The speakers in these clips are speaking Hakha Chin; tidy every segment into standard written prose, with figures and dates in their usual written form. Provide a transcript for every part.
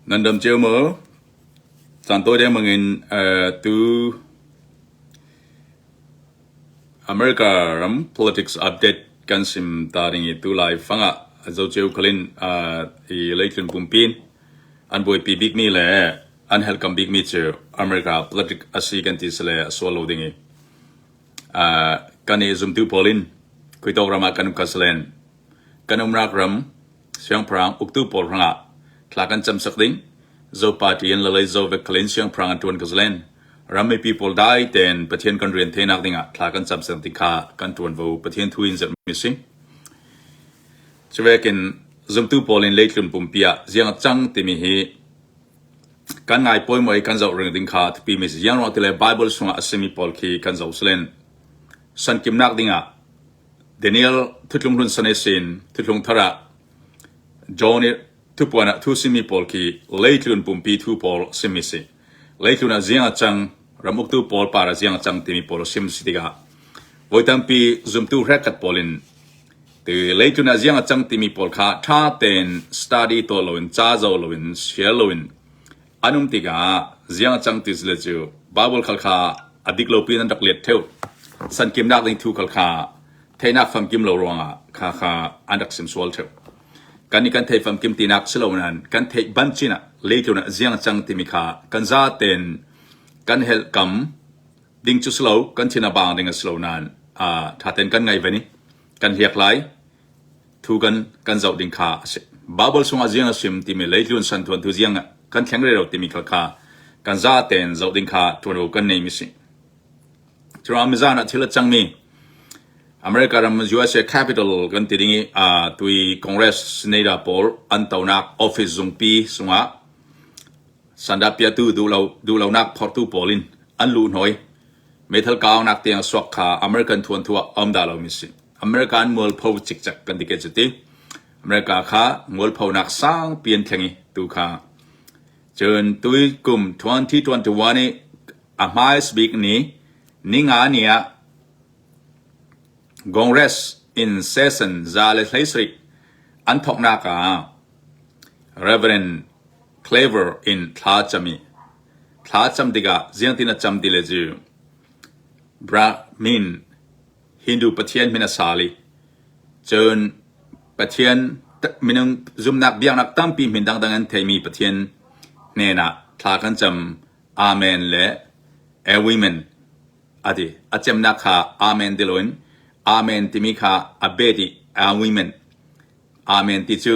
Nan dam cio maw? Caan tawi dengmang in tu America ram politics update kan sim ta ding i tu lai fang ah zocio khalin i leitlun pumpi in an buaipi bikmi le an helhkam bikmi cu America politics a si kan ti sile a sual lo ding i kan i zumtu pawl in khuitawk ram ah kan um kha silen kan umnak ram Siangpahrang uktu pawl hrangah thla kan camsak ding. Zo party in lalei zo vek khalin siangpahrang an ṭuan ka zalen. Ram mipi pawl dai tein Pathian kan rian thenak dingah thla kan camsak ding kha kan ṭuanvo Pathian thu in zerhmi a si. Cuvekin zumtu pawl in leitlun pumpi ah ziang a cang timi hi kan ngai pawimoi kan zoh ring ding kha thupi mi si. Ziang ruang ti le Bible chungah a simi pawl khi kan zoh salen. Sankimnak dingah Daniel thutlung hlun san i sin thuthlung thar ah John i thupuan ah thu simi pawl khi leitlun pumpi thu pawl simi si. Leitlun ah ziang a cang, ram uktu pawl par ah ziang a cang timi pawl sim si tikah voi tampi zumtu hrekhat pawl in ti leitlun ah ziang a cang timi pawl kha ṭha tein study tuah loin ca zoh loin share loin An um tikah ziang a cang ti sile cu Bible khal kha a dik lo piin an rak let theu. Sankimnak ding thu khal kha theihnak famkim lo ruangah kha kha an rak sim sual theu. Kan nih kan thei famkim tinak si lo nain kan theih ban chin ah leitlun ah ziang a cang timi kha kan za tein kan helh kam ding cu si lo kan thin a bang ding a si lo nain tha tein kan ngai ven i kan hliak lai. Thu kan kan zoh ding kha a si. Bible chungah ziang a sim timi leitlun san thuan thu ziang kan thleng rero timi khal kha kan za tein zoh ding kha ṭuanvo kan nei mi si. Curuang mizan ah thil a cangmi America ram USA Capitol kan ti ding i tui Congress Senator pawl an tonak office zungpi sungah sandah piatu duhlo duhlonak phortu pawl in an luh hnoi meithal kaunak tiang suak kha American thuan thu ah um dah lo mi si. American mualpho cikcek kan ti ke cu ti. America kha mualphonak sangpi an thleng i tu kha cun tui kum 2021 i a hmais bik ni ninga ni ah Congress in session 117 an thawknak ah Reverend Clever in thla cam i thla cam tikah ziangtin a cam ti le cu Brahmin Hindu pathian min a sal i cun Pathian minung zumnak biaknak tampi min dangdang an theimi Pathian hnenah thla kan cam Amen le Amen a ti. A cemnak kha Amen ti loin Amen timi kha a bet i Amen Amen ti cu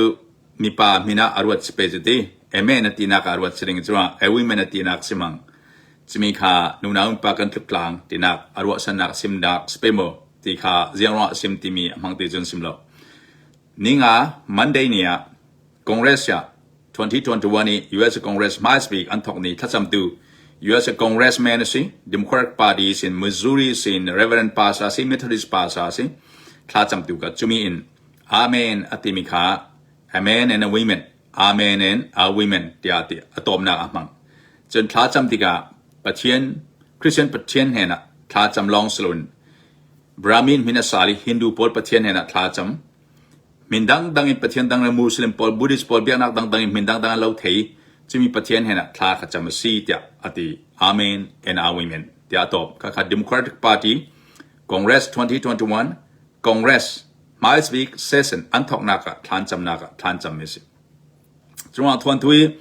mipa min ah a ruat si pe cu ti. Amen a tinak ah a ruat si ding cu Amen a tinak si mang. Cimi kha nunau pa kan tluk tlang tinak a ruahsannak simnak si pe maw ti kha ziang ruangah sim timi a hmang ti cun sim lo. Ninga Monday ni ah Congress ah 2021 i US Congress hmaisbik an thawk ni thlacamtu US Congressman a si Democratic Party sin Missouri sin Reverend Pastor si Methodist Pastor si thlacamtu ka cumi in Amen a timi kha a man and a women, amen and a women tiah a ti. A tawmnak a hmang. Cun thlacam tikah Pathian, Christian Pathian hnenah thlacam lawng si loin Brahmin min a sal i Hindu pawl Pathian hnenah thlacam. Min dangdang in Pathian dang le Muslim pawl, Buddhist pawl biaknak dangdang in min dangdang an lo thei. Cumi Pathian hnenah thla ka cam a si tiah a ti. Amen and a women tiah a tawp. Khakha Democratic Party Congress 2021 Congress hmaisbik session an thawknak ah thlancamnak ah thlancammi a si. Cungah thuanthu i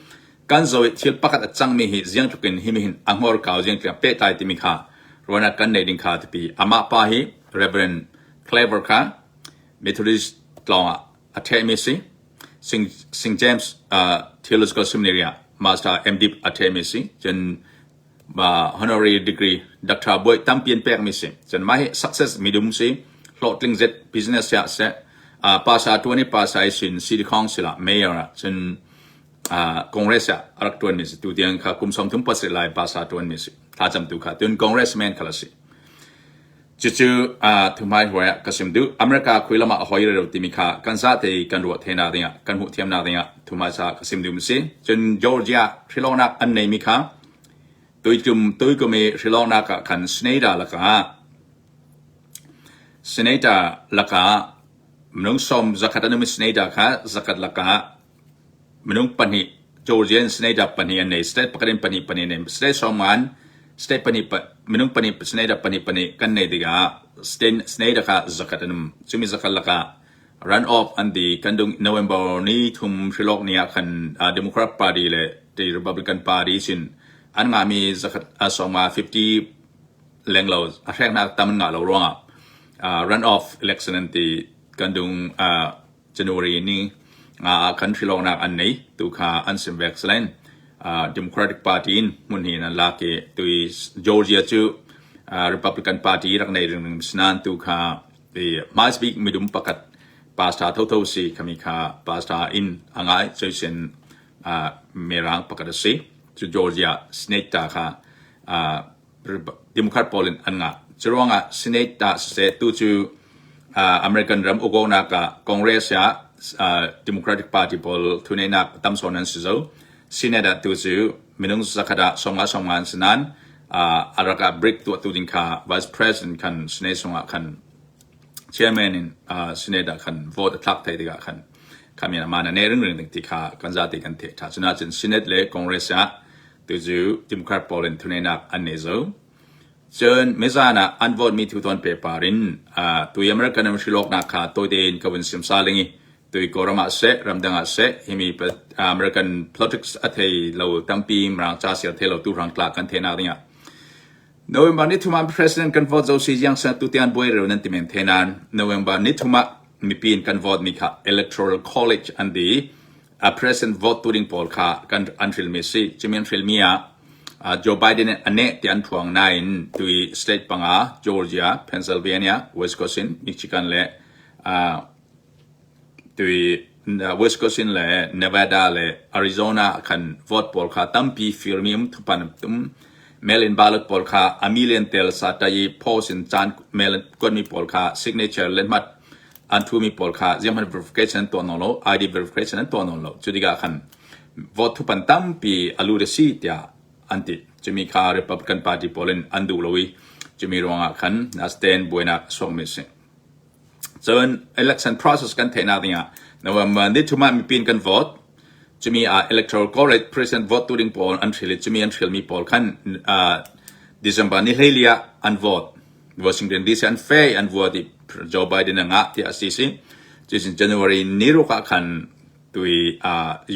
kan zo i thil pakhat a cangmi hi ziang tluk in hi mihin a hngor kau ziang tluk pehtlai timi kha ruahnak kan neih ding kha tipi amah pa hi Reverend Clever kha Methodist tlawng ah a ṭhehmi si. St. James Theological Seminary ah Master MDiv a ṭhehmi si. Cun honorary degree doctor bawi tampi an pekmi si. Cun mah hi success midum si, hlawhtling zet business ah seh, pasa tuan i pasa i sin city council ah mayor ah cun congress ah a rak tuanmi si. Tu tiang kha kum 37 lai pasa tuanmi si. Thlacam tu kha tun congressman kha la si. Cucu thuhmai huai ah ka sim duh. America khui lam ah a hoi rero timi kha kan zate kan ruah thenak dingah kan hmuh thiamnak dingah thuhmai sa ka sim duh mi si. Cun Georgia hrilawnak an neimi kha tuikum tuikum i hrilawnak ah khan Senator lakah Senator lakah minung sawm zakhat an um i Senator kha zakhat lakah minung pahnih. Georgia in senator pahnih an nei. State pakhat in pahnih pahnih an nei. State sawmngan state pahnih minung pahnih senator pahnih pahnih kan nei tikah state senator kha zakhat an um. Cumi zakhat lakah runoff an ti. Kan dung November ni thum hrilok ni ah khan Democrat Party le Republican Party sin an ngahmi zakhat sawmnga 50 lenglo a hreknak tam an ngah lo ruangah runoff election an ti. Kan dung January ni nga ah khan hrilawknak an nei tu kha an sim vek selen. Democratic Party in hmun hi an lak i tui Georgia cu Republican Party rak nei ring sinan tu kha i hmaisbik midum pakhat pastor thotho si khami kha pastor in a ngai choisen mirang pakhat a si. Cu Georgia Senate ta kha Democrat pawl in an ngah. Curuangah Senate ah siseh tu cu American ram ukawknak ah Congress ah Democratic Party pawl thuneinak tam sawn an si zo. Senate ah tu cu minung zakhat ah 50 50 an si nain a rak ah break tuahtu ding kha Vice President khan Senate sungah khan chairman in Senate ah khan vote a thlak thai tikah khan kha man a ne ringring ding ti kha kan zate kan theih tha. Cunacun Senate le Congress ah Tucu Democrat pawl in thuneinak an nei zo. Cun mizan ah an vote mi thuton paper in tui American ram hrilawknak kha tawite in ka vun sim saling i tui Kawlram ah seh ramdang ah seh himi American politics a thei lo tampi mirang ca sial thei lo tu hrang tla kan thenak dingah November ni thum ah president kan vote zo si jiang sa tu tian buai reu nan ti men the nan November ni thum ah mipi in kan vote mi kha electoral college an di a president vote tu ding pawl kha kan an hrilmi si. Cumi an hrilmi ah Joe Biden nih a neh ti an phuang nain tui state panga Georgia, Pennsylvania, Wisconsin, Michigan le tui Wisconsin le Nevada le Arizona khan vote pawl kha tampi firmi um thupan um mail-in ballot pawl kha a million tel sa ta i post in caan mail kuatmi pawl kha signature le hmat an thumi pawl kha zeihmanh verification an tuah nawn lo, ID verification an tuah nawn lo. Cu tikah khan vote thupan tampi a lut a si tiah an ti. Cumi kha Republican Party pawl in an duh lo i cumi ruangah khan stand buainak a chuakmi a si. Cun election process kan theihnak dingah November ni thum ah mipi in kan vote. Cumi ah electoral college president vote tu ding pawl an hril i cumi an hrilmi pawl khan December ni hleili ah an vote. Washington DC an fe an vuat i Joe Biden a ngah tiah a si si. Cusin January ni ruk ah khan tui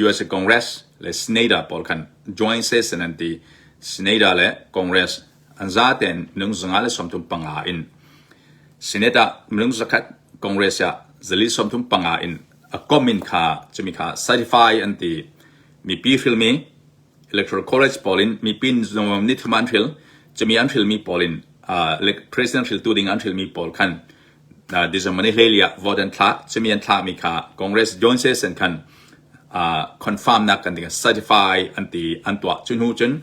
US Congress le Senator pawl khan joint session an ti. Senator le Congress an zaten minung 135 in Senate ah minung zakhat Congress ah 135 in a kom in kha cumi kha certify an ti. Mipi hrilmi Electoral College pawl in mipi ni thum an hril. Cumi an hrilmi pawl in president hriltu ding an hrilmi pawl khan December ni hleili ah vote an thlak. Cumi an thlakmi kha Congress joint session khan confirm nak kan ding certify an ti an tuah. Cu hnu cun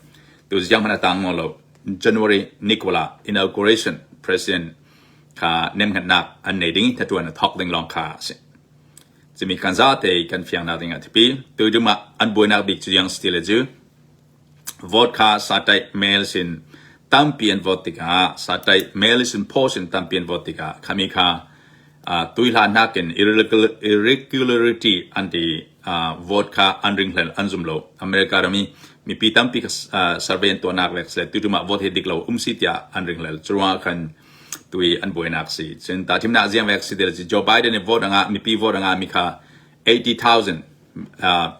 tu ziang hmanh a tang nawn lo. January Nicola inauguration president kha nemhngatnak an nei ding thatuan a thawk ding lawng kha a si. Cimi kan zate kan fiangnak ding ah thipi. Tudum ah an buainak bik cu yang si le cu vote kha satite mail sin tampi an vote tikah satite mail sin post in tampi an vote tikah khami kha tuihlan nakin irregularity an ti vote kha an ringhlel an zum lo. America ram i mipi tampi kha survey an tuahnak le tudum ah vote hi dik lo um si tiah an ringhlel. Curuangah khan tui an buainak si. Cun tahthimnak ziang vek si til Joe Biden i vote anga mipi vote anga mi kha 80,000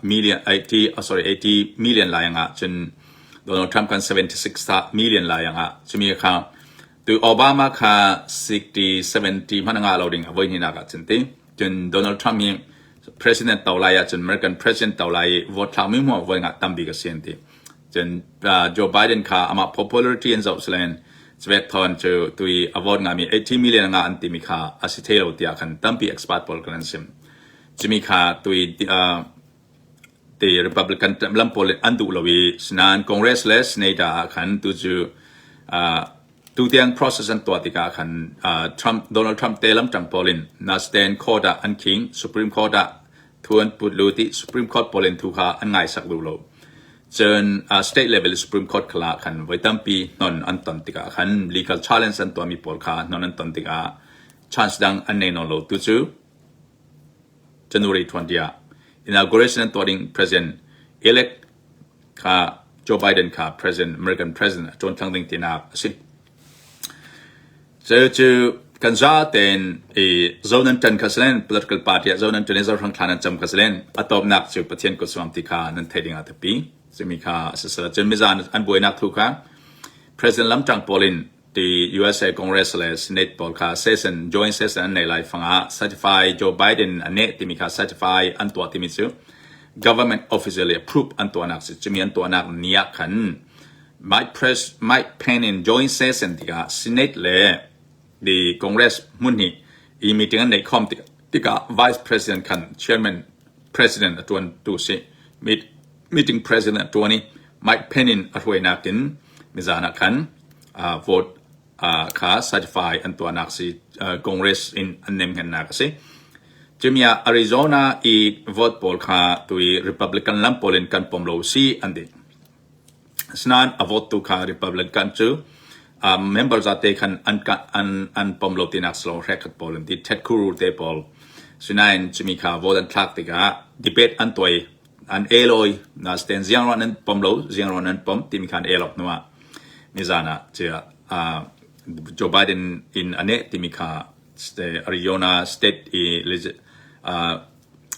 million 80 oh, sorry 80 million lai anga cun Donald Trump kan 76 million lai anga cumi kha tu Obama kha 60 70 hman anga lo ding avoi ni nak ah cun ti cun Donald Trump hi president to lai ah cun American president to lai vote thlak mi mu voi nga tambi ka sian ti Cun Joe Biden kha amah popularity an zoh silen cvek thawn cu tui a vote ngami 80 million nga an timi kha a si thei lo tiah khan tampi expert pawl kan an sim. Cumi kha tui ti Republican lam pawl an duh lo i sinan Congress le Senator ah khan tu cu tutiang process an tuah tikah khan Trump Donald Trump te lam tang pawl in na stand court ah an king Supreme Court ah Thu an put lut i Supreme Court pawl in thu kha an ngaisak duh lo. Cun state level Supreme Court khala khan voi tampi hnon an ton tikah khan legal challenge an tuahmi pawl kha hnon an ton tikah chance dang an nei nawn lo. Tu cu January 20 ah inauguration an tuah ding president Elect kha Joe Biden kha president American president a ṭuan thlang ding tinak a si. Cucu kan zatein i zo nan ṭan kha silen political party ah zo nan ṭan i zohrang thla nan cam kha silen a tawpnak cu Pathian kut sungam ti kha nan theih ding ah tapi cumi kha a si sala cun mizan an buainak thu kha President lamṭang pawl in ti USA Congress le Senate pawl kha session joint session an nei lai fangah certify Joe Biden a neh timi kha certify an tuah timi cu government officially approve an tuahnak si cumi an tuahnak ni ah khan Mike Press Mike Pence in joint session tikah Senate le the Congress hmun hi i meeting an neih khom tikah Vice President khan Chairman President a tuan tu si meeting president a tuan i Mike Pence in a hruainak in mizan ah khan vote kha certify an tuahnak si Congress in an nemhngennak a si. Cumi ah Arizona i vote pawl kha tui Republican lam pawl in kan pom lo si an ti. Asinain a vote tu kha Republican cu member zate khan an an an pom lo tinak si lo hrekhat pawl an ti Ted Cruz te pawl. Sinain cumi kha vote an thlak tikah debate an tuai an eloi na sten ziang ruah nan pom lo ziang ruah nan pom timi kha an elok hnu ah nizan ah cia Joe Biden in a neh timi kha Arizona state i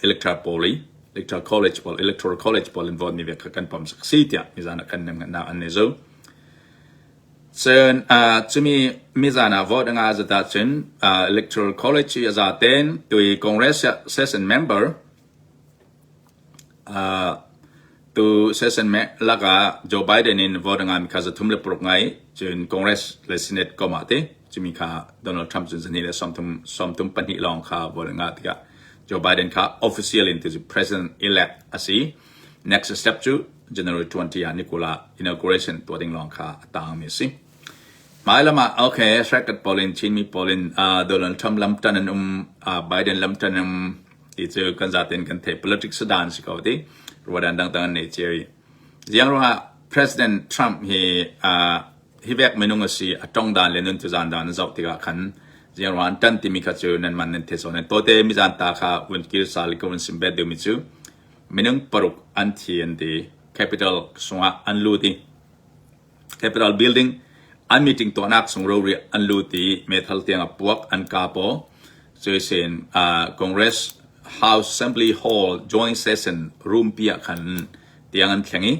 electoral pawl i electoral college pawl electoral college pawl in vote mi ve kha kan pom sak si tiah nizan ah kan nem nak an nei zo cun cumi mizan ah vote nga zata cun electoral college i aza ten tui congress session member Tu session lakah Joe Biden in vote a ngami kha 306 ngai cun Congress le Senate kom ah ti cumi kha Donald Trump cun 232 lawng kha vote a ngah tikah Joe Biden kha official in tu president elect a si. Next step cu January 20 ah nikul ah inauguration tuah ding lawng kha a tangmi a si. Hmailam ah okay hrekhat pawl in Chinmi pawl in Donald Trump lamtan an um, Biden lamtan an um, Ti cu kan zaten kan theih politics dan si ko ti ruadan dangdang an nei cio i ziang ruangah President Trump hi hi vek minung a si a tong dan le nun tuzan dan zoh tikah khan ziang ruangah an tan timi kha cu nan man nan the so nan tote mizan ta kha vun kil sal ko vun sim bet deuh mi cu minung paruk an thi an ti capital sungah an lut i Capitol Building an meeting tuahnak chung rori an lut i meithal tiang a puak an kapaw. Cuisin Congress House Assembly Hall joint session room pi ah khan tiang an thleng i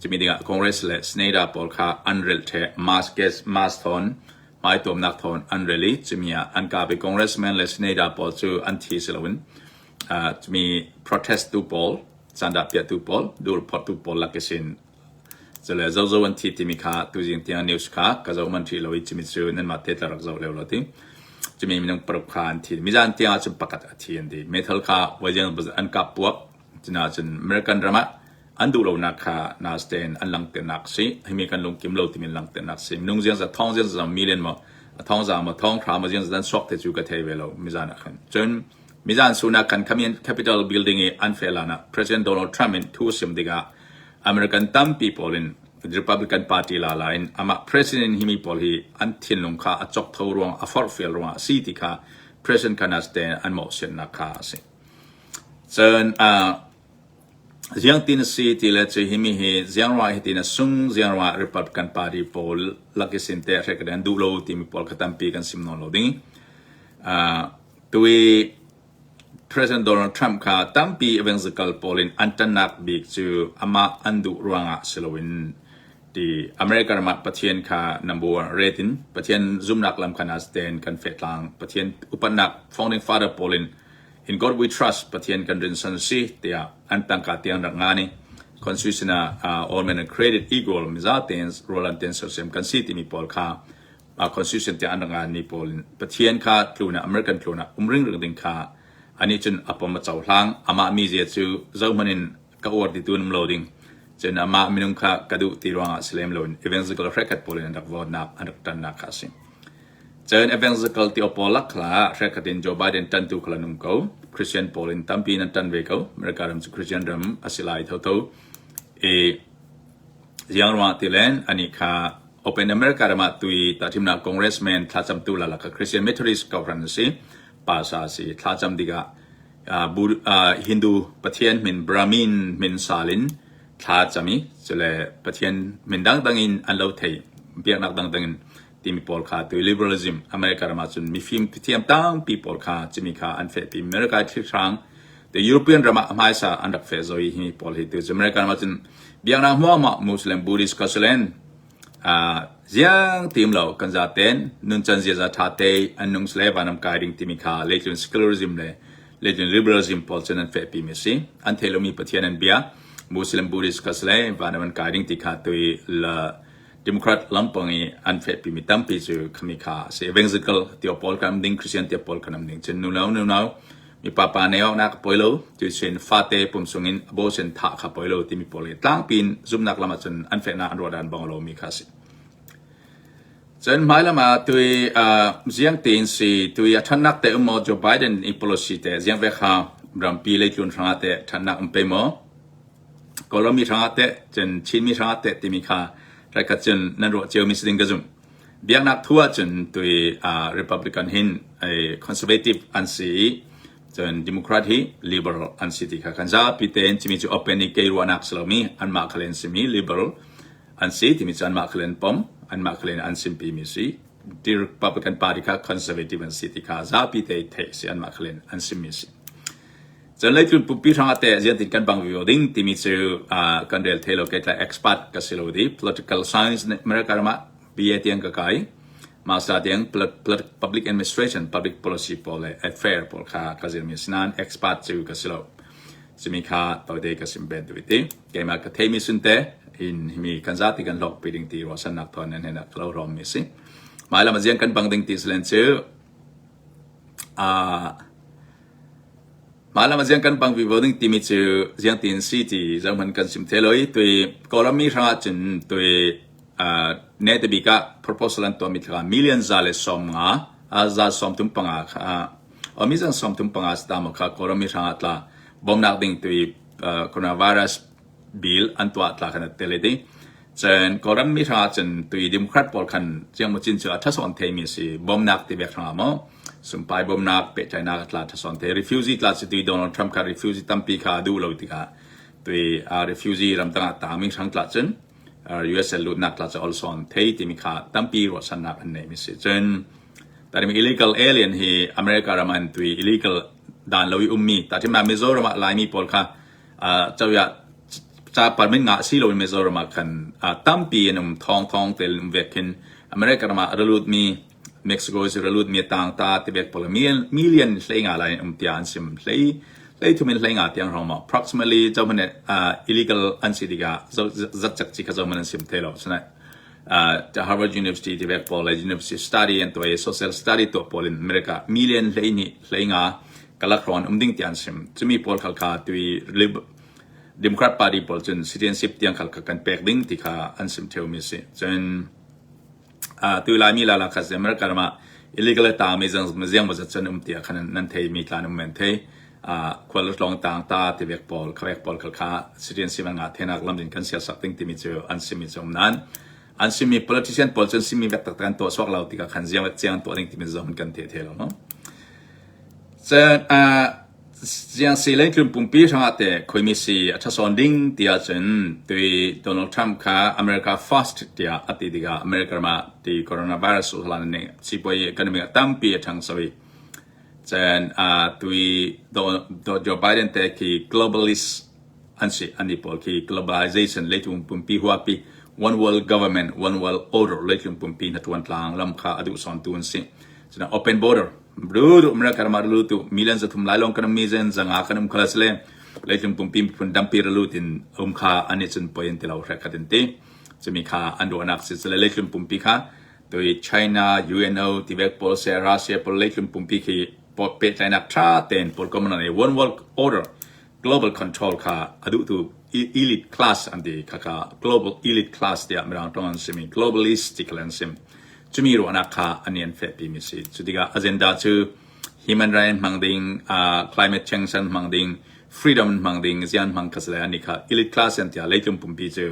cumi dingah Congress le Senator pawl kha an relh ṭheh mask gas mask thawn hmaituamnak thawn an rel i cumi ah an kap i Congressman le Senator pawl cu an thi si loin cumi protest tu pawl sandah piahtu pawl dur phawttu pawl lakisin Cule zozo an thi timi kha tuzing tiang news kha ka zoh manh rih lo i cumi cu nanmah te tla rak zoh leo lo ti. Cumi minung paruk kha an thi. Mizan tiang ahcun pakhat a thi an ti. Meithal kha voiziang an kap puak. Cuna cun American ram ah an duh lonak kha nastein an langhternak si. Himi kan lungkim lo timi langhternak si. Minung ziang za thong ziang za million maw a thong za maw thong hra maw ziang za suak te cu ka thei ve lo mizan ah khan. Cun mizan sunak khan Capitol building i an felan ah President Donald Trump in thu sim tikah American tampi pawl in Republican Party lala in amah president himi pawl hi an thinlung kha a cok tho ruang a forhfial ruangah a si ti kha President Kanas te an mawhsiannak kha a si. Cun ziang tin a si ti le cu himi hi ziang ruangah hi tin a sung ziang ruangah Republican Party pawl lak i sin te hrek an duh lo timi pawl kha tampi kan sim nawn lo ding. Tui President Donald Trump kha tampi evangelical pawl in an ṭannak bik cu amah an duh ruangah si loin ti America ram ah Pathian kha number one ret in Pathian zumnak lam kha natein kan fehtlang Pathian upatnak founding father pawl in in God we trust Pathian kan rinsan si tiah an tangka tiang rak ngan i constitution ah all men are created equal mizatein rual an ten sersiam kan si timi pawl kha constitution tiah an rak nganmi pawl in Pathian kha tlun ah American tlun ah um ringring ding kha anih cun a pom a cohlang amah mizia cu zohhmanh in ka uar ti tu um lo ding cun amah minung kha ka duh ti ruangah si lem loin evangelical hrekhat pawl in an rak vote-nak an rak ṭannak kha a si. Cun evangelical ti pawl lak kha hrekhat in Joe Biden ṭantu kha an um ko. Christian pawl in tampi in an ṭan ve ko. America ram cu Christian ram a si lai thotho. I ziang ruangah ti len anih kha Open America ram ah tui tahthimnak congressman thlacamtu lalak Christian Methodist kohhran a si. Pasa a si. Thlacam tikah Hindu pathian min Brahmin min sal in Thla cam i cule Pathian min dangdang in an lo thei, biaknak dangdang in timi pawl kha tu liberalism America ram ahcun mifim thiam tampi pawl kha cimi kha an fehpi. America thilhrang the European ram ah hmaisa an rak feh zoi hi pawl hi tu America ram ahcun biaknak hmuahhmuah Muslim, Buddhist, Catholic ziang tim lo kan zaten nuncan ziaza tha te an nung sle vanam kai ding timi kha leitlun secularism le leitlun liberalism pawl cun an fehpi mi si. An thei lomi Pathian an bia Muslim, Buddhist, Catholic vanam an kai ding ti kha tui la Democrat lampang i an fehpi mi tampi cu khami kha a si. Evangelical tio pawl kan um ding, Christian tio pawl kan um ding. Cun nu no nu no mi pa pa nei awk nak poi lo, tu sin fate pum sung in abortion thah kha poi lo timi pawl hi tlangpi in zumnak lam ahcun an fehnak an ruahdan bang lo mi kha a si. Cun hmailam ah tui ziang tein si tui a ṭhannak te um maw Joe Biden i policy te ziang ve kha rampi leitlun hrangah te ṭhannak um pe maw? Kawlram mi hrangah teh cun Chin mi hrangah teh timi kha raikhat cun nan ruah cio mi si ding ka zumh. Biaknak thu ahcun tui Republican hin conservative an si i cun Democrat hi liberal an si ti kha kan zapi tein cimi cu open i kei ruahnak si lomi anmah khal in simi liberal an si timi cu anmah khal in pom anmah khal in an simpi mi si. Republican Party kha conservative an si ti kha zapi te theih si anmah khal in an simmi si. Cun leitlun pumpi hrangah teh ziantin kan bang vivo ding timi cu kan rel thei lo kei tlai expert ka si lo di political science America ram ah BA tiang ka kai master tiang public administration public policy pawl le affair pawl kha ka zirmi sinan expert cu ka si lo cumi kha tawite ka sim ben tu ti keimah ka theimi sunte in himi kan zati kan hlawk pi ding ti ruahsannak thon nan hen ka lo rom mi si mailam aziang kan bang ding ti silen cu Mah lam ah ziang kan bang vivo ding timi cu ziang tiin si ti zohhmanh kan sim the lo i tui Kawlram mi hrangah cun tui ne te bik ah proposal an tuahmi thla million 150 za 35 kha mi zan 35 si ta maw kha Kawlram mi hrangah tla bawmnak ding tui coronavirus bill an tuah tla khan a tel i ding. Cun Kawlram mi hrangah cun tui Democrat pawl khan chiangmaw cin cu a ṭhasawn theimi a si. Bawmnak ti bek hrangah maw sumpai bawmnak pehtlaihnak a tla ṭhasawn thei. Refugee tla cu tui Donald Trump kha refugee tampi kha a duh lo tikah tui refugee ramdang ah tangmi hrang tla cun USA lutnak tla cu olsawn thei timi kha tampi ruahchannak an neimi si. Cun tarim illegal alien hi America ram an tui illegal dan lo i ummi tathim ah Mizoram ah Laimi pawl kha Coyah ca permit ngah si loin Mizoram ah khan tampi an um thawng thawng te um vek khin America ram ah a lut mi Mexico si lut mi tang ta ti vek pawl million hlei nga lai um tia an sim hlei hlei thum in hlei nga tiang rong ma approximately zo man illegal an si tikah zat chak chi kha zo man an sim the lo sanai Harvard University ti vek pawl le University study an tuah i social study tuah pawl in America million hlei ni hlei nga kalak rawn um ding ti an sim. Cumi pawl khal kha tui Democrat Party pawl cun citizenship tiang khal kha kan pek ding ti kha an sim theo mi si. Cun tui Laimi lala kha America ram ah illegal ta mi zang ziang ma cun um tia khan nan thei mi tlan um men thei khual tlong tang ta ti vek pawl kha vek pawl khal kha citizenship an nga thenak lam din kan sia sak ding timi cu an simi cu um nan an simi politician pawl cun simi vek tak kan to suak lo tikah khan ziang chiang to ding timi zong kan the the lo no Cun leitlun pumpi hrangah teh khuaimi si a ṭhasawn ding ti ahcun tui Donald Trump kha America First tiah a ti tikah America ram ah ti coronavirus hlan nih sipuazi economy ah tampi a ṭhangso i cun tui Joe Biden te khi globalist an si. Annih pawl khi globalization leitlung pumpi huapi one world government, one world order leitlung pumpi hnaṭuan tlang lam kha a duh sawntu an si. Cun open border Bru America ram ah lu tu million 300 lai lawng kan um mi zen zanga kan um khala sile leitlung pumpi miphun dampi ralu tin um kha ani cun poi an ti lo hrek khat in ti chumi kha an ruahnak si sile leitlung pumpi kha toi China UNO tibet pawl se Russia pawl leitlung pumpi khi pehtlainak tha ten pawl common an one world order global control kha a duhtu elite class an ti kha kha global elite class tiah mirang tong an simi globalist ti kha an sim cumi ruahnak kha an an fehpi mi si cu tikah agenda cu human right hmang ding uh, climate change an hmang ding freedom hmang ding zian hmang kha sile ani kha elite class an tia leitlung pumpi cu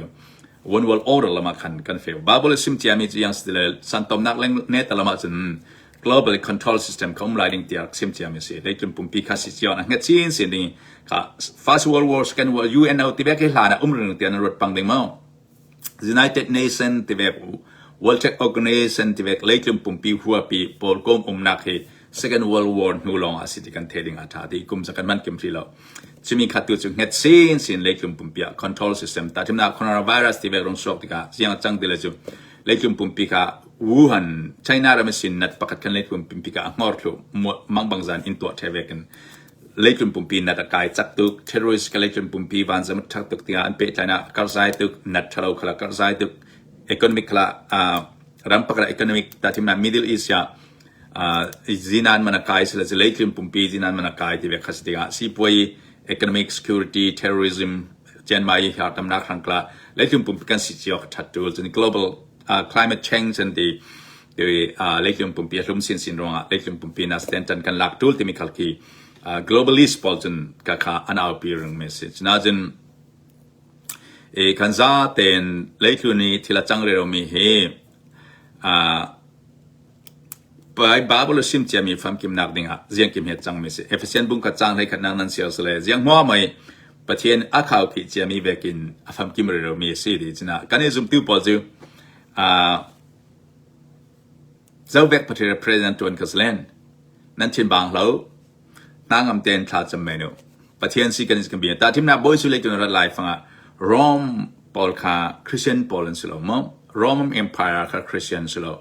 one world order lama khan kan feu bible sim chiami chu yang stile santomnak leng ne talama cun. Global control system kha um lai ding tiah rak sim ciami a si. Leitlun pumpi kha si cio a hnget sin sin ding kha First World War, Second World UNO ti vek hi hlan ah um ring tiah na ruat pang ding maw? United Nation ti vek u, World Trade Organization ti vek leitlun pumpi huapi pawl kom umnak hi Second World War hnu lawng ah si ti kan the ding a tha ti kum kan man kim ri lo. Chimi khat tu cu hnget sin sin leitlun pumpi ah control system ta thimnak coronavirus ti vek rong suak tikah siang cang ti le cu leitlun pumpi kha Wuhan, China ram sin nat pakhat khan leitlun pumpi kha a hngor thlu mangbang zan in tuah the vek in leitlun pumpi nat a kai chak tuk terrorist ka leitlun pumpi vanzam thak tuk tiah an pehtlai ah karzai tuk nat thalo khala karzai tuk economic khala ram pakhat economic ta thimna Middle East ya zinan man a kai sila leitlun pumpi zinan man a kai ti ve khas tikah sipuai economic security terrorism Chiang Mai hi tamnak hrangkla leitlun pumpi kan si cio that tu cun global climate change an ti ti leitlun pumpi a hlum sin sin ruangah leitlun pumpi na stand kan lak tul timi khal khi globalist pawl cun ka kha an aupi ring me si cuna cun e kan za ten leitlun i thil a cang re mi hi Baibal a sim ciami famkimnak dingah ziangkim he cangmi si. Efesian bung khat caang 11nak nan siar sile ziang hmuam mei Pathian a khaukhih ciami vekin a famkim rero-mi a si ti cina kan i zumtu pawl cu zovek Pathian president tuan ka silen nan thin bang hlo hna ngam ten thla cam men u Pathian si kan kan bia ta thimnak bawi su le tun rat lai fangah Rome pawl kha Christian pawl an si lo maw Roman Empire kha Christian si lo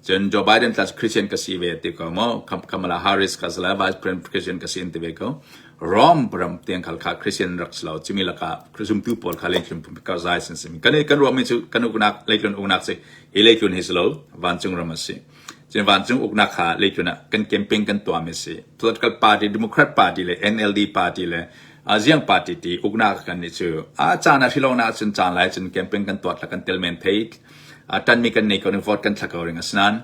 cun Joe Biden tla Christian ka si ve ti ko maw Kamala Harris ka sila Vice President Christian ka si in ti ve ko Rome ram tiang khal kha Christian rak si lo chimi laka zumtu pawl kha leitlun ka zai sin simi kan kan ruahmi cu kan uknak leitlun uknak si hi leitlun hi si lo vancung ram a si Cun vancung uknak kha leitlun ah kan campaign kan tuahmi a si. Political party, Democrat party le NLD party le Aziang party ti uknak kan nih cu a caan a hrilo na cun caan lai cun campaign kan tuah kan tel men thei tanmi kan nei ko ning vote kan thla ko ring asinain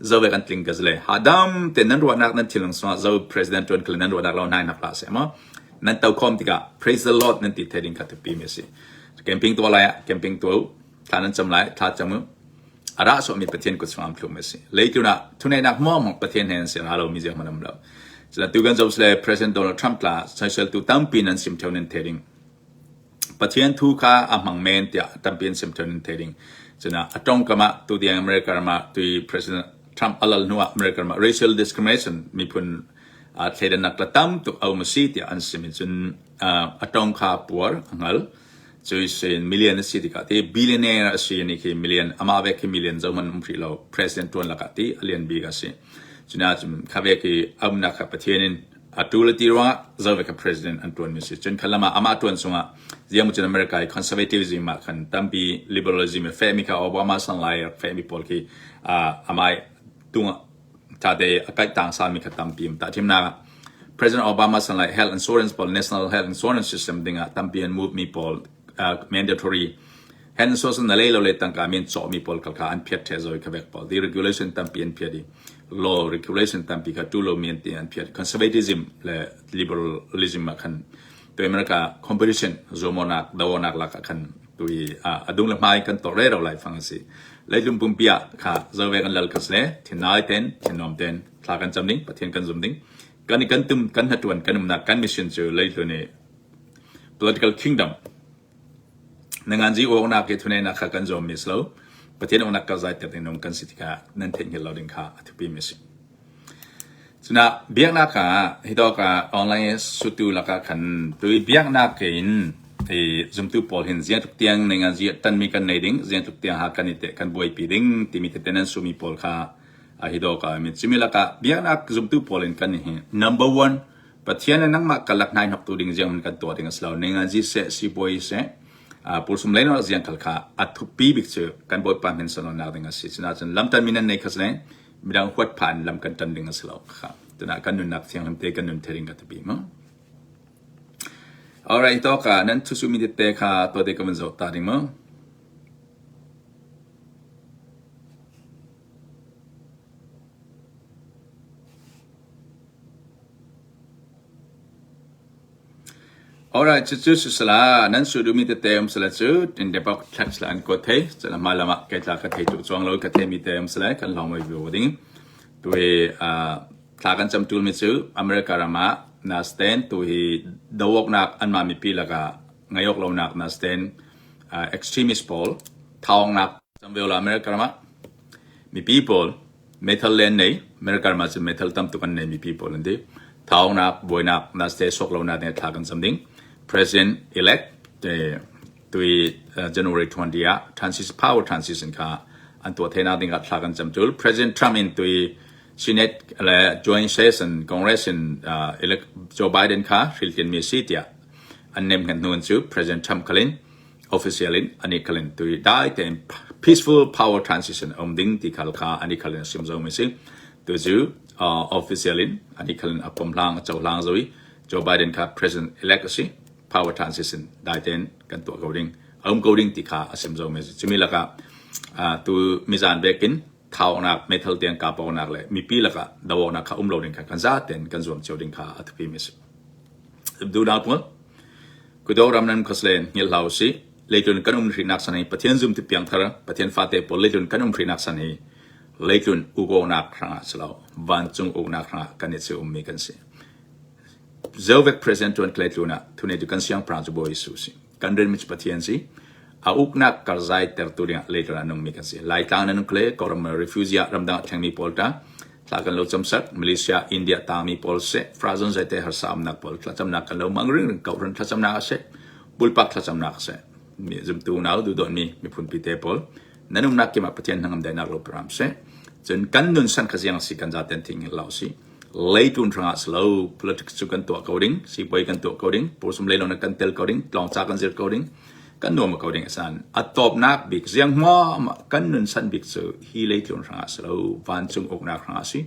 zo ve kan tling ka zle hadam te nan ruahnak nan thilung sungah zo president tuan khal nan ruahnak lo nai nak la se ma nan to khom tikah praise the lord nan ti thei ding kha tupi mi si camping tuah lai ah camping tuah thla nan cam lai thla cam u A rah sawhmi Pathian kut chungah thlum a si. Leitlun ah thuneihnak hmuahhmuah Pathian he an si ra lomi zeihmanh um lo. Cun tu kan zoh le President Donald Trump tla soiseltu tampi nan sim theo nan the ding. Pathian thu kha a hmang men tiah tampi an sim theo nan the ding. Cun a tongkam ah tu tiang America ram ah tui President Trump alal hnu ah America ram ah racial discrimination miphun thleidannak la tam tuk a um a si tiah an sim i cun a tong kha puar a hngal. Cuisin million a si tikah ti billionaire a si ni khi million amah vek khi million zohman um hrih lo president tuan lakah ti a lian bik a si. Cuna cun kha vek i a umnak kha Pathian in a tu le ti ruangah zo vek kha president an tuan mi si. Cun kha lamah amah tuan chungah ziang cun America i conservatism ah khan tampi liberalism i fehmi kha Obama sang lai rak fehmi pawl khi amah tung ṭhate a kaih tang salmi kha tampi um. Tahthimnak ah President Obama san lai health insurance pawl national health insurance system dingah tampi an move mi pawl mandatory health insurance na lei lo le tangka men cawh mi pawl kha an phiat the zoi kha vek pawl deregulation tampi an phiat i law regulation tampi kha tu lo mi an ti an phiat conservatism le liberalism ah khan tu America competition zomonak dawonak lak ah khan tu i adung le hmai kan tor re ro lai fang si leitlung pumpi ah kha zove kan lal khas le thinai ten thinnom ten thla kan cam ding pathian kan zum ding kan i kan tum kan hnatuan kan umnak kan mission cu leitlun i political kingdom nangan ji awknak ke thune nak kha kan zawm mi slo pathian awknak ka zai tek ding kan si tikah nan theih hngil lo ding kha a thupi mi si Cunah biaknak ah hitawk ah online sutu lakah khan tui biaknak in i zumtu pawl hin ziangtluk tiang ning ah tanmi kan nei ding, ziangtluk tiang ha kan i teh kan buaipi ding timi tete nan sumi pawl kha a hidawk ah mi cumi lakah biaknak zumtu pawl in kan hi number one Pathian le nangmah karlak hnai hnoktu ding ziang man kan tuah ding a si lo. Ning ah zi seh, sibawi seh, pulsum lei ziang khal kha a thupi bik cu kan Bawipa hmin sunlawinak ding a si. Cuna cun lamtan mi nan nei kha sile midang huat phan lam kan tan ding a si lo kha tuna kan nunnak thianghlim te kan nun thering ka tipi mu alright to ka nan thusu mi te kha to te ka van zoh ta ding mu Alright, cucu sisala nan su duhmi tete um sala cu tin te bok thlak sala an kuat thei. Cun hma lam ah kei tla ka thei tu chuang lo ka thei mi te um sala kan lawng mai viu ding. Tuhi thla kan cam ṭulmi cu America ram ah nasten tuhi doawknak anmah mipi lakah ngeih awk lonak nasten extremist pawl thawngnak cam ve ula America ram ah mipi pawl meithal le an nei America ram ah cun meithal tam tuk an nei mipi pawl an ti thawngnak buainak naste sok lonak ding thla kan cam ding President elect te tui January 20 ah transition power transition kha an tuah thenak ding ah thla kan cam tul President Trump in tui Senate le joint session Congress in elect Joe Biden kha hriltin mi si tiah an nem ngan hnu cu President Trump khalin official in ani khalin tui dai tein peaceful power transition um ding ti khal kha ani khalin sim zo mi si tu cu official in ani khalin a pom hlang a cho hlang zoi Joe Biden kha president elect a si power transition dai tein kan tuah ko ding a um ko ding ti kha a sim zo mi si chumi lakah tu mizan bekin thaunak meithal tiang kaponak le mipi lakah dawonak kha um lo ding kha kan za ten kan zuam cio ding kha a thupi mi si dunak pawl kudo ram nan khoslen ngil hlau si leitlun kan um hrinak san hi pathian zum ti piang thar pathian fate pawl leitlun kan um hrinak san hi leitlun ugonak hrangah silo vancung uknak hrangah kan i um mi kan si Zovek president tuan klei tlun ah thuneitu kan siangpahrang cu Bawi Jesuh si. Kan rinmi cu Pathian si. A uknak karzai tertu dingah leitlun ah nungmi kan si. Laitlang na nung kle, Kawlram refugee ah ramdang ah thlengmi pawl ta thla kan lo camsak, Malaysia, India tangmi pawl seh, Frazon zaite harsa umnak pawl thlacamnak kan lo mang ring ring ko ran thlacamnak ah seh, bulpak thlacamnak ah seh. Mi zumtu nau duhdawtmi miphun pi te pawl nan umnak kim ah Pathian hnangam dainak lo pram seh. Cun kan nun san kha ziang si kan zaten thing lo si. Leitlun hrangah si lo, politics cu kan tuah ko ding, sipuai kan tuah ko ding, pawsum leilawng kan tel ko ding, tlawngca kan zir ko ding, kan nuam ko ding asan. A tawpnak bik ziang hmuam kan nun san bik cu hi leitlun hrangah si lo, vancung uknak hrangah si.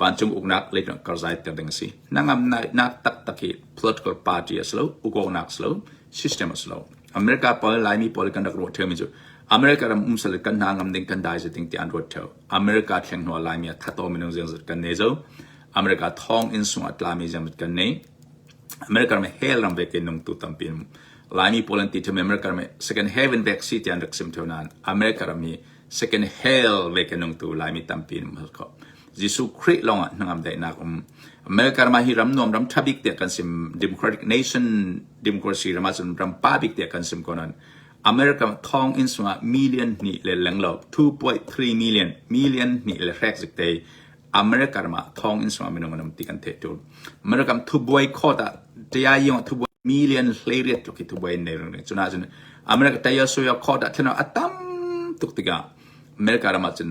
Vancung uknak leitlun karzai ter ding a si. Nangam nak taktak hi political party a si lo, ukawknak si lo, system a si lo. America pawl, Laimi pawl kan rak ruah ṭheumi cu America ram um sal kan hna ngam ding kan dai ding ti an ruat ṭheo. America thleng hnu ah Laimi a thato minung zeizat kan nei zo. America thong inn sung ah tlami zeizat kan nei. America ram hell ram vek in nung tu tampi in Laimi pawl an ti themi America ram second heaven vek si ti an rak sim theo nain America ram hi second hell vek in nung tu Laimi tampi in um kho. Jesuh Khrih lawng ah hnangam daihnak um. America ram ah hi ram nuam ram tha bik tiah kan sim democratic nation democracy ram ah cun ram pa bik tiah kan sim ko nain America thawnginn sungah million hnih le lenglo 2.3 million million hnih le hrek zik te America ram ah thawnginn sungah minung an um ti kan theih tul. America thubuai court ah tayayong thubuai million hleiriat tluk hi thubuai nei ring ring. Cuna cun America tayasoya court ah thlen a tam tuk tikah America ram ah cun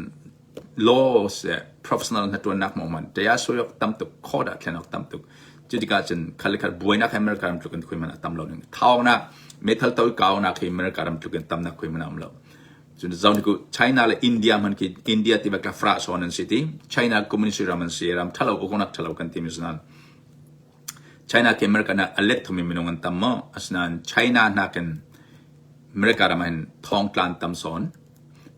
law seh professional hnaṭuannak hmuh hmanh ṭaya sui awk tam tuk court ah thlen awk tam tuk cu tikah cun khat le khat buainak hi America ram tluk in khui hmanh a tam lo ning thaunak meithal toi kaunak hi America ram tluk in tamnak khui hmanh a um lo cun zau ni ku China le India hman khi India ti bak fra sawn an si ti China communist ram an si ram thalo ukonak thalo kan ti mi sunan China ke America na alet thumi minung an tam mo asinain China nakin America ram hin thong tlan tam sawn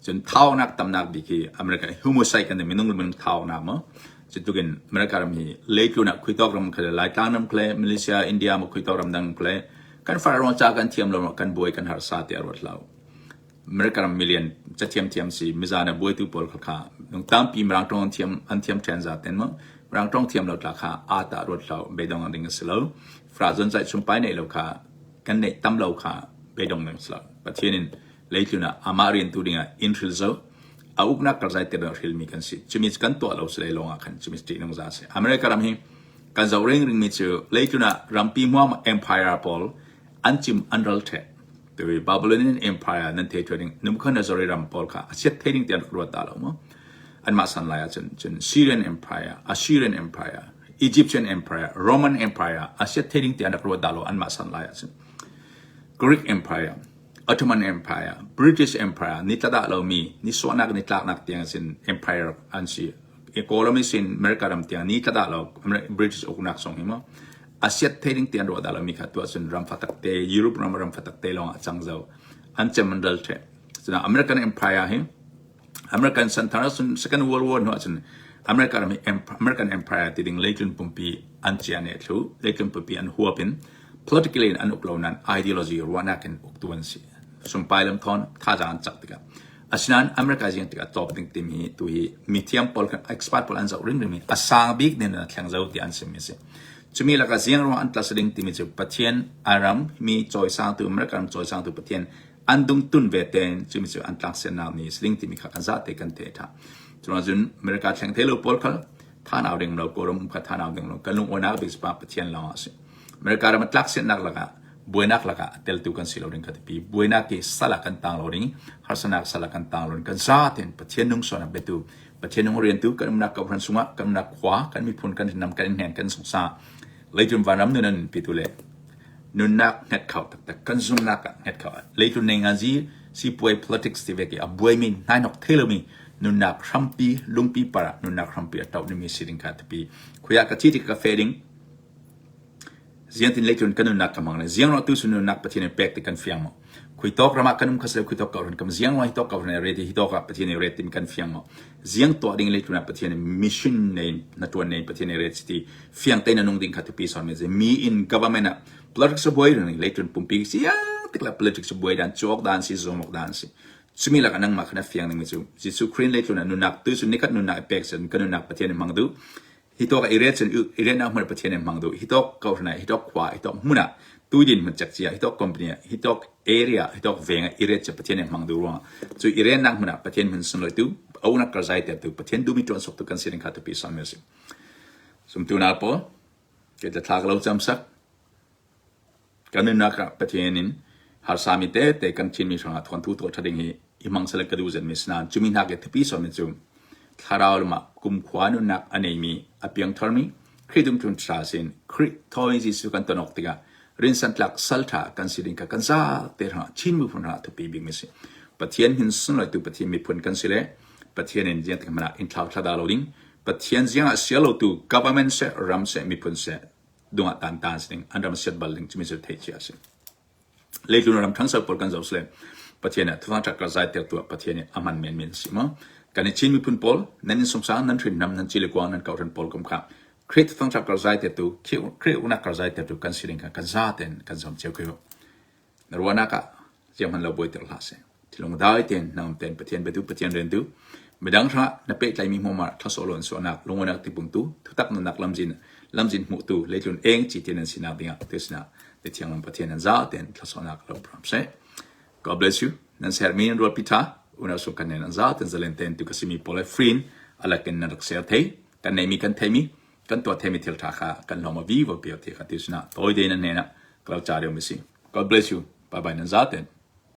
Cun thaunak tamnak bik hi America homicide kan ti minung le minung thaunak maw cutluk in America ram hi leitlun ah khuitawk ram kha le Laitlang ram kha le Malaysia India maw khuitawk ram dang kha le kan far ruang ca kan thiam lo kan buai kan harsa ti a ruat lo. America ram million cathiam thiam si mizan a buaitu pawl kha kha nung tampi mirang tong an thiam an thiam ṭhen za ten maw mirang tong thiam lo tla kha aa ta ruat lo beidong ding a si lo. Fra zon zai chumpai nei lo kha kan neih tam lo kha beidong ding a si lo. Pathian in Leitlun ah amah riantu dingah inn hril zo a uknak karzai tir hrilmi kan si. Cumi kan tuah lo si lawng ah khan cumi ṭihnung za si. America ram hi kan zoh ring ringmi cu leitlun ah rampi hmuam empire pawl an cim an ral ṭheh. Tui Babylonian Empire nan thei ṭheu ding Nebuchadnezzar ram pawl kha a chiat thei ding tiang rak ruat ta lo maw? Anmah san lai ahcun cun Syrian Empire, Assyrian Empire, Egyptian Empire, Roman Empire a siat thei ding tiang rak ruat dah lo anmah san lai ahcun Greek Empire Ottoman Empire, British Empire ni tla dah lomi ni suahnak ni tlaknak tiang sin empire an si. Kawlram i sin America ram tiang ni tla dah lo British uknak song hi mo asiat thei ding tiang ruah dah lomi kha tuah cun ram fatak te Europe ram ram fatak te lawng ah cang zo an cem an ral the. Cuna American Empire hi American santhar cun Second World War hnu ahcun America ram hi American Empire ti ding leitlun pumpi an cia ne thlu leitlun pumpi an huap in politically in an uk lo nain ideology ruahnak in uktu an si. Sumpai lam thawn thazaang an cak tikah. Asinain America ziang tikah top ding timi tu hi mithiam pawl kan expert pawl an zoh rimrim i a sang bik nin a thleng zo ti an sim mi si. Cumi lakah ziang ruang an tlas ding timi cu Pathian a ram mi cawisangtu America ram cawisangtu Pathian an dung tun ve ten cumi cu an tlak siannak ni si ding timi kha kan zate kan the tha. Cun cun America thleng the lo pawl khal thanau ding lo kawlram um kha thanau ding lo kan lungawinak bik pa Pathian lawng a si. America ram a tlak siannak lakah buainak lakah a teltu kan si lo ding kha tipi buainak hi sal ah kan tang lo ding harsanak sal ah kan tang lo ding kan za tein Pathian nung suanak biatu Pathian nung riantu kan umnak kohhran sungah kan umnak khua kan miphun kan ram kan hnen kan sungsa leitlun vanram nun an pitu le nunnak hnget kho taktak kan zumnak ah hnget kho leitlun nei nga zi sipuai politics ti ve ki a buaimi hnainok thelomi nunnak hrampi lungpi para nunnak hrampi a to nimi si ding kha tipi khuya ka thi tik ka fe ding Ziangtin leitlun kan nunnak ka hmang le ziang tu su nunnak Pathian in pek ti kan fiang maw? Khui tawk ram ah kan um kha sel khui tawk ko ran kam ziang hi tawk ko ran re ti hi tawk ah Pathian i ret tin kan fiang maw? Ziang tuah ding leitlun ah Pathian in mission nei na tuan nei Pathian i ret ti fiang te na nung ding kha tupi son me mi in government ah politics buai ring leitlun pumpi si tik la politics buai dan chuak dan si zomok dan si chumi lak anang ma khana fiang ding mi cu Jesuh Christ leitlun ah nunnak tu su nikat nunnak i pek sen kan nunnak Pathian in hmang du Hi tawk i ret cun i retnak hmun Pathian in hmang duh. Hi tawk kohhran ah, hi tawk khua, hi tawk hmun ah, tuidin hmun cekci ah, hi tawk company ah, hi tawk area, hi tawk veng ah i ret cu Pathian in hmang duh ruangah cu i rennak hmun ah Pathian hmun sunlawitu, aunak karzai tertu, Pathian duhmi ṭuan soktu kan si ding kha tupi sawmmi a si. Sumtu nal pawl, kei thla ka lo cam sak. Kan nunnak ah Pathian in harsami tete kan Chinmi hrangah thawnthu tuah ṭha ding hi i hmang sehla ka duh zenmi si nain cumi hna ke thupi sawmi cu thlarau lam ah kumkhua nunnak a neimi a piangtharmi Khrih dungtlun ṭha sin Khrih thawngin Jesuh kan ton awk tikah rinsantlak salṭha kan si ding kha kan zate hrangah Chin miphun hrangah thupi bikmi si. Pathian hin sunlawitu Pathian miphun kan si le Pathian in ziang tik hmanh ah in thlau thlada lo ding Pathian ziang ah sia lotu government seh ram seh miphun seh dungah tan tan si ding an ram siat bal ding cumi cu theih cia a si leitlun ram ṭhangso pawl kan zoh sile Pathian ah thufang ṭak zai ter tuah Pathian nih a hman men men si maw kan i Chin miphun pawl nan in sungsang nan hrin nam nan ci le kuang nan kohhran pawl kum kha Khrih thufang ṭak zai ter tu Khrih uknak kar zai ter tu kan si ding kha kan za ten kan zom cio ko Na ruahnak ah zianghmanh lo buaiter hlah seh. Thilung dai tein nangam tein Pathian biatu Pathian riantu midang hrangah na pehtlaimi hmuamah thlasawh lawn suahnak lungawinak tipungtu thutak nunnak lamzin lamzin hmuhtu leitlun eng ci te nan sinak dingah tu sinah te thianglam Pathian nan za tein thlasawhnak lo pram seh. God bless you. Nan sermi nan rualpi tha unau sung kan nan za ten zalen ten tu ka simi pawl le free alakin nan rak share thei kan neimi kan theimi kan tuah themi thil tha kha kan hlawm a vi vo pio ti kha tu sinah tawi de nan hnen ah ka lo cha deuh mi si. God bless you. Bye bye nan za ten.